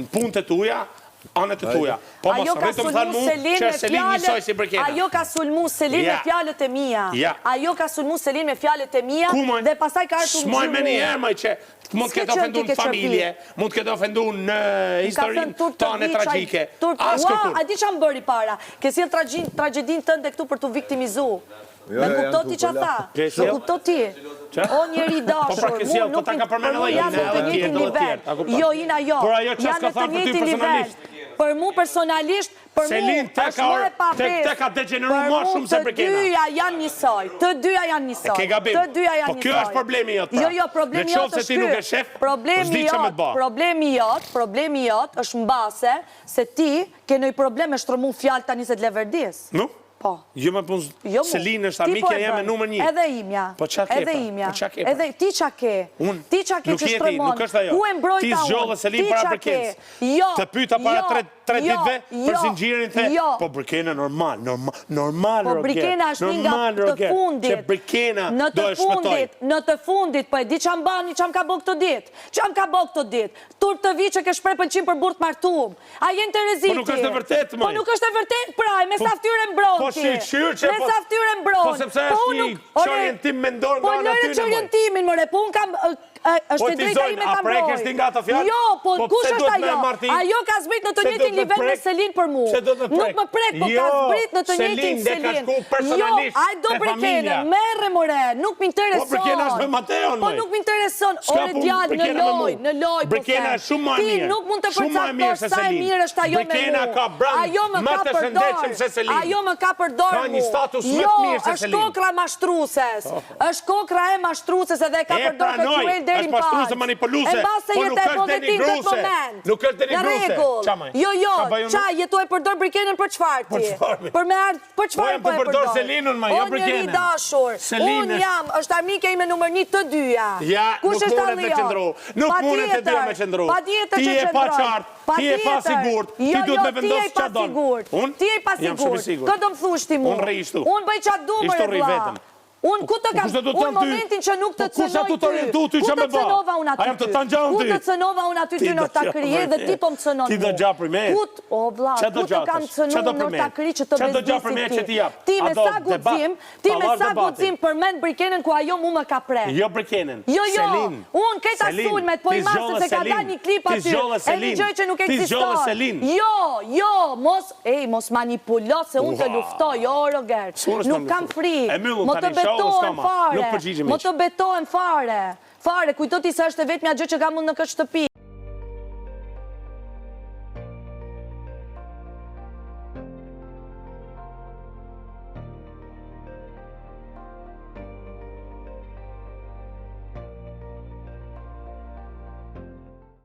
Në punët e tuja, anët e tuja. Po mos Ajo ka rri tu më sulmu thanë mu Selin që me Selin njësoj fjalët si Brikena. Ajo ka sulmu Selin me Ja. fjalët e mia. Ja. Ajo ka sulmu Selin me fjalët e mia Ku moj? dhe pastaj ka ardhur tu S'moj më me një herë moj që mund të S'ke ketë qenë ti ofendu në ke qenë familje, mund të ketë ofendu në Më ka historinë thënë turp të tane vi çaj tragjike. turp As Ua, kërkur. a di ça më bëri para? Ke sjell tragjin tragjedinë tënde këtu për t'u viktimizu. Jo, Më jo, kupto janë ti tu ça po tha? la. Ke Më sjell? kupto ti? Qa? O njeri i Po pra dashur, ke mu sjell, po nuk ta ka për përmend mu edhe janë Ina në të edhe tjerë, njëjtin edhe nivel. tjerë, a kupton? Jo, Ina jo. Por ajo ça Janë s'ka në të thënë për ty njëjtin nivel. personalisht? Për mu personalisht, për mu Selin te është ka më e te, pabesë. te ka degjeneru Për më mu shumë se të Brikena. dyja janë njësoj. Të dyja janë E njësoj. ke gabim. Të dyja janë Po kjo njësoj. është problemi jot pra. Jo, jo, Në problemi jot qoftë se është ti nuk ky. e shef, po Problemi s'di ç'a me jot, të bë. problemi jot, problemi jot është mbase se ti ke ndonjë problem me shtrëmu fjalë tani se të leverdis. Nu? Po. Jo më punë, Jo mu. Selin është Ti po amikja e jeme bën. numër një. Edhe imja. Po ça ke Edhe pra? imja. Po ça ke pra? Edhe ti ça ke? Unë? Ti ça ke Nuk që je ti, shtrëmon? nuk është ajo. Ku e mbrojta Ti unë? zgjodhe Selin Ti para ça ke? Brikens. Jo. Të pyeta para jo, tre tre jo, ditëve për jo, zinxhirin the, Jo. po Brikena normal, normal, normal Po Roger. Brikena është një nga Normal të Roger, që fundit. Brikena Në do të e shpëtoj. fundit, në të fundit, po e di ça mbani, ça më ka bo këto ditë. Ça më ka bo këto ditë. Turp të vi që ke shpreh pëlqim për burrë të martum. A je në terezi Po nuk është e vërtetë, Po moj. nuk është e vërtetë, pra, e me Po- sa fytyrë mbron po ti. shyqyr që Me po- sa fytyrë mbron. Po sepse Po është unë një nuk- ore, çorientim mendor Po nga ana lëre atyre, moj. çorientimin, more, po unë kam është Po e ti drejta zonjë, ime a ta mbroj. prekesh ti nga ato fjalë? Jo, po Po kush pse është duhet me ajo? e marr ti? Ajo ka zbrit në të Pse njëjtin duhet me nivel me prek? Selin për mu. Pse duhet me Nuk prek? më prek, po ka Jo, zbrit në të Selin njëjtin dhe ka Selin. shku Jo, personalisht ai do te Brikenën, familja. merre more, nuk më intereson. Po Brikena është me Mateon, Po moj. nuk më intereson, S'ka ore punë djalë në Brikena me mu. lojë, në lojë po Brikena them. është shumë më e Ti mirë. nuk mund të Shumë më e mirë përcaktosh se sa e Selin. mirë është ajo me Brikena mu. ka brand Ajo më më ka të shëndetshëm përdor. se Selin. Ajo më ka përdor Ka një mu. status më të Jo, mirë se është Selin. kokra mashtrueses. Është kokra e mashtrueses edhe e ka E përdor këtë pranoj, quel deri është në mashtruese palcë. manipuluese, E mbase po je nuk të e është bën dhe ti në këtë denigruese. moment. Nuk është Në denigruese. rregull. Ça maj? Jo, jo, Ça bëj unë? ça, je tu e përdor Brikenën për çfarë ti? Për çfarë, mi? Për me ardh, për Po çfarë jam po të e përdor përdor? Selinën, ma, jo O njeri Brikenën. dashur, Selin unë është- jam, është armike ime numër 1 të dyja. Ja, Kush nuk është mundet me alli jot? qëndru. Nuk mundet të dyja me qëndru. Patjetër Ti që je pa qëndroj. qartë, ti je pa Patjetër. sigurt, ti Jo, duhet jo, me ti je vendos i ç'a don. pasigurt. Unë? Ti je i Jam shumë i pasigurt. sigurt. Kë do më thush ti mu? Unë rri ishtu. Unë bëj ça du Ishtu more rri vlla. vetëm. Unë ku të Po kam, kush do të unë thënë ty? momentin që nuk të Po kush cënoj aty të ty, orientu ty ku që të me ba? cënova unë A aty jam të ty? thanë gjë unë Ku ty? të cënova unë aty Ti ty në do ortakëri gjë dhe ti po më cënon Ti do mu. gjë për me. Ku t- o vlla, Qa do ku të gjë kam tash? cënu Qa do në për me? ortakëri që të Qa do gjë për me bezdisi që ti? ti jap? Ti A me do sa debat? guxim, ti Ta me lash sa debatin. guxim përmend Brikenën ku ajo mu më ka pre. Jo Brikenën. Jo, jo, Selin. unë këta Selin. sulmet, po Ti i marr zgjodhe sepse ka Selin. dalë një klip Ti aty, zgjodhe e një Selin. gjë që nuk Ti zgjodhe ekziston. Selin. Jo, jo, mos, ej, mos manipulo se unë të Ua. luftoj, jo, Roger. S'unë s'më Nuk kam luftu. frikë. E mbyllum Mo të tani, shohu s'ka betohem ma. fare. Nuk përgjigjem Mo hiç. të betohem fare. Fare, kujto ti se është e vetmja gjë që kam unë në këtë shtëpi.